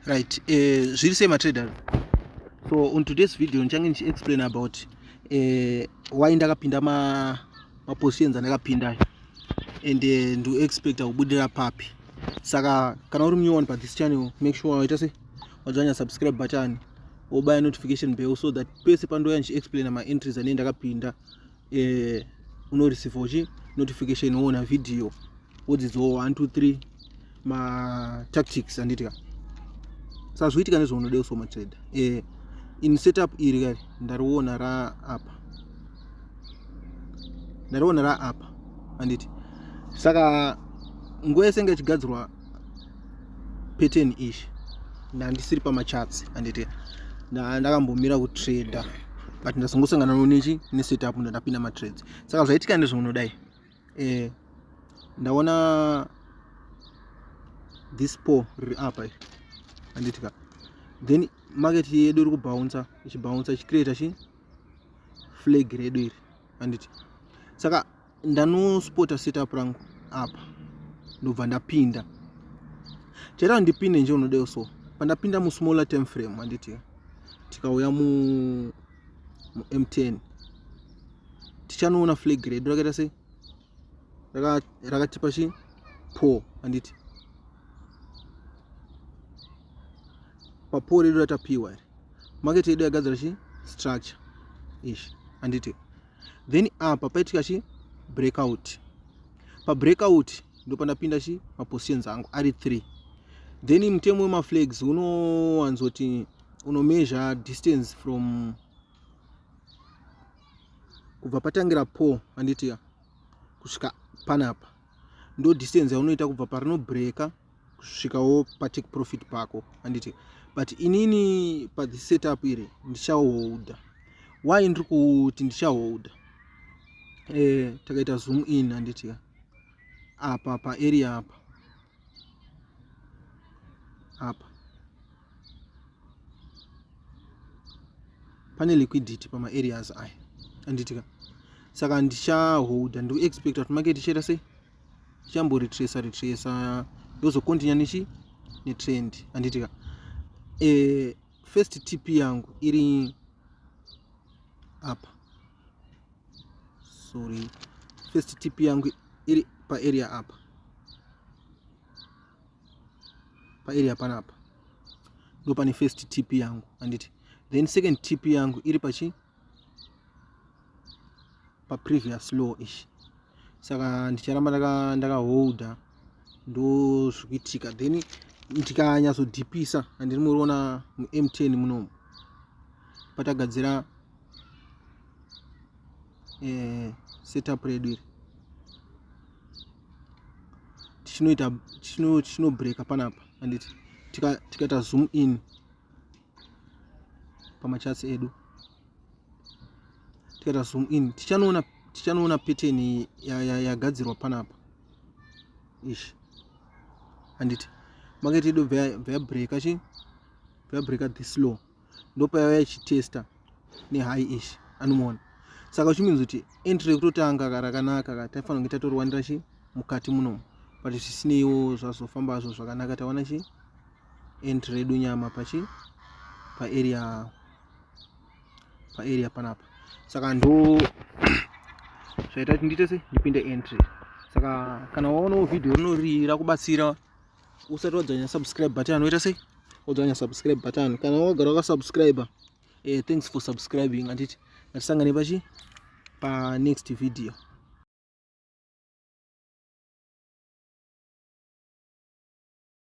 Right, zviri sei matrader? So on today's video ndichange ndichiexplain about why ndakapinda mapositions andakapinda and ndikuexpecta kubudira papi. Saka kana uri new one pa this channel, make sure waita se wadzvanya subscribe button, wobaya notification bell so that pese pandouya ndichiexplaina maentries anenge ndakapinda, unoreceive chi notification, woona video, wodzidzawo 1 2 3 matactics, anditika? Saka zvikuitika nezvaunodewo so matrader, in setup iri kari ndariona raapa, ndariona raapa, handiti? Saka nguva yese inge ichigadzirwa pattern ishi, ndandisiri pamacharts, handiti? Ndakambomira kutrader, but ndazongosangana nechi nesetup, ndandapinda matrades. Saka zvaitika ndezvaunodai, ndaona this pole riri apa iri, handitika? Then market yedu iri kubounsa, ichibounsa, ichicreata chi flag redu iri, handiti? Saka ndanospota setup rangu apa, ndobva ndapinda. Chaita ndipinde nje unodewo so pandapinda musmaller time frame, handiti? Tikauya mu M10, tichanoona flag redu rakaita sei, rakatipa chi pole, handiti? Papole redu ratapiwa iri, market yedu yagadzira chi structure ichi, handiti? Then apa paitika chi breakout. Pabreakout ndo pandapinda chi mapositions angu ari 3. Then mutemo wemaflags unowanzoti unomeasure distance from kubva patangira pole, handiti, kusvika panapa. Ndo distance yaunoita kubva parinobreaka kusvikawo patake profit pako, handiti? But inini pathis setup iri ndichaholda. Why ndiri kuti ndichaholda? Takaita zoom in, handiti, apa paarea apa, apa pane liquidity pamaareas aya, handitika? Saka ndichaholda. Ndikuexpecta kuti market ichaita sei? Ichamboretracea, retracea, yozocontinue nechi netrend, handitika? First TP yangu iri apa, sorry, first TP yangu iri paarea apa, paarea panapa ndo pane first TP yangu, handiti? Then second TP yangu iri pachi paprevious low ishi. Saka ndicharamba ndakaholda, ndo zvikuitika. Then ndikanyatsodhipisa, handiri muriona muM10 munomu patagadzira setup redu iri, tichinoita tichinobreaka panapa, handiti? Tikaita zoom in pamacharts edu, tikaita zoom in, tichanoona pattern yagadzirwa panapa ishi, handiti? Market yedu bva yabreaka chi, bva yabreaka this low, ndopayauya ichitesta nehigh ishi, anomuona? Saka uchimeans kuti entry yekutotanga rakanaka ka taifanira kunge tatoriwanira chi mukati munomu, but zvisineiwo, zvazofambazvo zvakanaka. Tawana chi entry redu nyama pachi paarea panapa. Saka ndo zvaita kuti ndiite se ndipinde entry. Saka kana waonawo vhidhiyo rinorira kubatsira, usati wadzvanya subscribe button, uita sei? Wadzvanya subscribe button. Kana wagara wakasubscribe, thanks for subscribing, handiti? Ngatisangane pachi panext video.